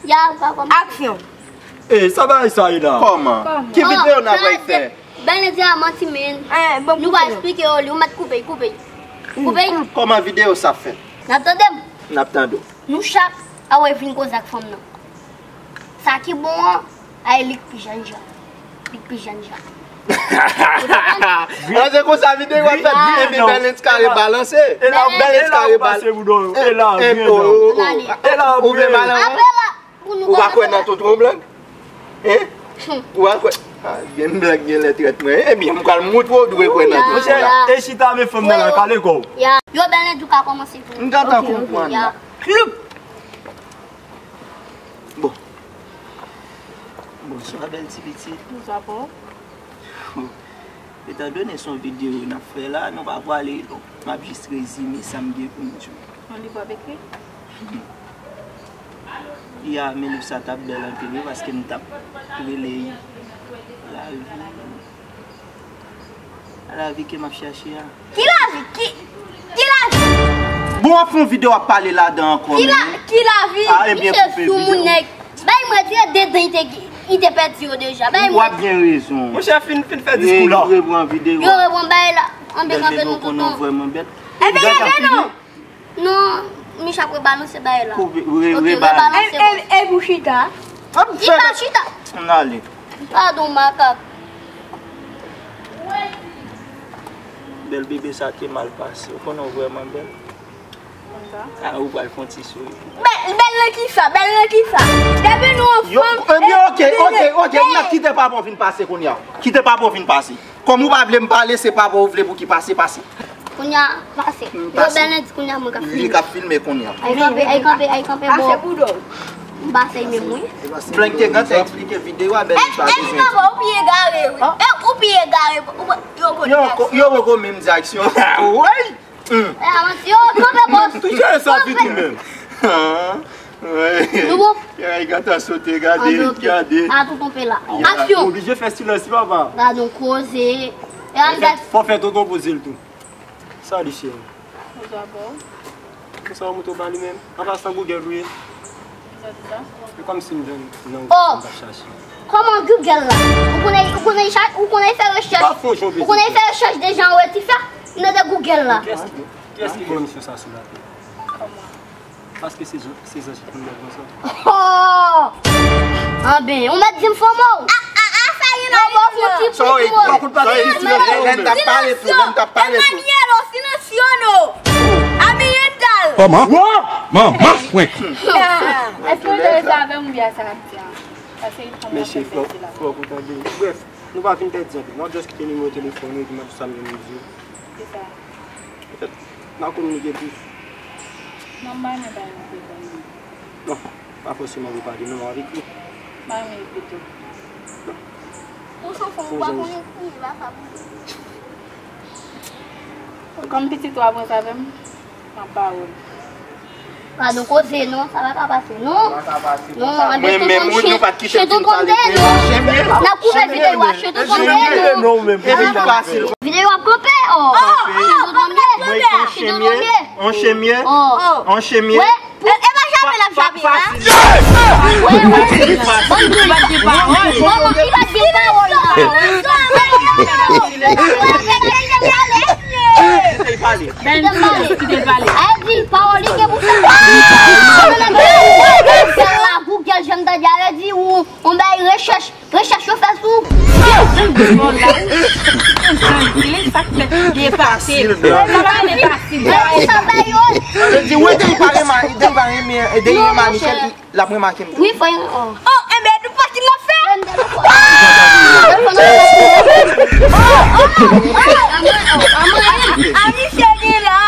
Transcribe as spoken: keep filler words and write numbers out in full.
Ya, pa kòmanse. Aksyon. E, sa bagay sa ye la? Kòman? Kòman? Ki videyo n ap fè? Bèl di a manti, men. Eh, bon, nou va koupe. Eksplike yo, li, ou mèt koupe, koupe. Koupe. Kòman videyo sa fèt? N ap tande m? N ap tande w. Nou chak a wè vin koze ak fanm nan. Sa ki bon an, ay li k pi jènjan. Li k pi jènjan. An, se konsa videyo a fèt, epi Bèlens kare balanse. E la, Bèlens kare balanse. E la, e la, ou vle mal an? Apre la, pou nou. Ou pa kwè nan tonton blag? Hein? Ou pa kwè? Ah, gen blag, gen lè trèt mwen. Ebyen, m pral moutre w dwe kwè nan tonton blag. Monchè, e chita avè fanm nan la, kale kò w. Yo, Bèlens, ou ka kòmanse pou mwen. M gentan konprann la. Kloup! Bon. Bonswa, bèl ti pitit. Bonswa, pa. Bon. Etandone se yon videyo n ap fè la, nou pa prale long. M ap jis rezime sa m gen pou m di w. Yon liv w ap ekri? Ya, men liv sa t ap bèl anpil wi, paske m t ap rele lavi. Lavi ke m ap chache a. Ki lavi? Ki, ki lavi? Bon, w ap fè yon videyo, w ap pale ladan ankò, men. Ki la, ki lavi? Ah, ebyen, koupe videyo. Misye sou moun nèg. Bay mwen di, de dan li te, li te pèdi yo deja. Bay mwen. W ap gen rezon. Monchè, fin, fin fè diskou la. Repran videyo. Yo repran bay la. Anbe kanpe nou toutan. Vrèman bèt. Ebyen, leve non. Non, Micha ap rebalanse bay la. Koupe, re-, rebalanse. E, e, e pou chita. Li pa chita. Ann ale. Padon, makak. Bèl bebe sa te mal pase. Ou konnen w vrèman bèl. Konsa? Ah, ou pral fè yon ti souri. Bèl, bèl nan kisa? Bèl nan kisa? Depi nou ansanm, ebyen, ok, ok, ok, ou mèt kite papa w vin pase kounye a. Kite papa w vin pase. Kòm ou pa vle m pale, se papa w vle pou ki pase, pase. Kounye a, pase. Yo, Bèlens, kounye a, mwen k ap filme. Li k ap filme kounye a. Ay kanpe, ay kanpe, ay kanpe, bò. M pase menm, wi. Blank te gentan eksplike videyo a, Bèlens pa bezwen di. Ou pi egare, wi. E, ou pi egare, ou, yo konnen. Yo, yo poko menm direksyon. Woy! E, avanse, yo, kanpe, bò. Touche sa vit ou menm. Nou bon? Ay, gata sote, gade, gade. A tou tonbe la. Aksyon! Oblije fè silans, papa. Gade yon koze. Fò fè tonton poze l tou. Salut, chérie. Bonswa, bro. Bonswa, mouton pa li menm. An pasan, Google ou ye? Sa di sa? Se kòmsi m jwenn nan Google, m t ap chache. Kòman Google la? Ou konnen, ou konnen cha-, ou konnen fè rechèch. Ou konnen fè rechèch deja, ou wè ti fè nan de Google la. Kiyès ki, kiyès ki gen misyon sa sou latè? Kòman? Paske se zanj, se zanj ki konn bèl konsa. Oh! Anben, ou mèt di m fò mo. A, a, a, sa gen nan liv nan. Sorry, sorry, lè n t ap pale tou, lè n t ap pale tou. Silenciano, silenciano. Ambiental. Kòman? Manman frenk. Èske w enterese avè m oubyen sa n ap di a? Paske li pran mwen fè pèdi la. Mesye, fòk ou tande. Brèf, nou pa fin pèdi anpil. M ap just kite nimewo telefòn ou epi m ap di sa m gen pou m di w. Kisa? Petèt, n a kominike plis. Non, m pa renmen pale nan telefòn, non. Non, pa fòseman pou pale non avèk li. M pa renmen li pito. Ou sanfon, ou pa konnen ki la sa pou di. Kòm pitit ou ap rete avè m, m ap ba ou l. Pa nou koze non, sa pa ka pase non. Non, anben tonton, chen tonton de non. N ap koupe videyo a, chen tonton de non. Videyo ap kanpe, oh. Chen tonton de, chen tonton de. An chemye, an chemye. Wè, e pa jape l ap jape la. Wè, wè. Ban m di w, li pa gen pawòl. Manman, li pa gen pawòl la. Kite l pale. Bèl ti, kite l pale. Ay di, pawòl li gen pou sa. Sa la, Google, jan m tande a, yo di ou, ou bay rechèch, rechèch yo fè sou. Bon, la, ou, ou santi sa k fèt depase. Sa pa gen fasil. Sa bay yo. Yo di, wi, de li pa renmen, de li pa renmen, de li renmen Michel. L ap remake m tou. Wi, fò yon. Oh, enben, nou pa ki n ap fè? A misye gen la.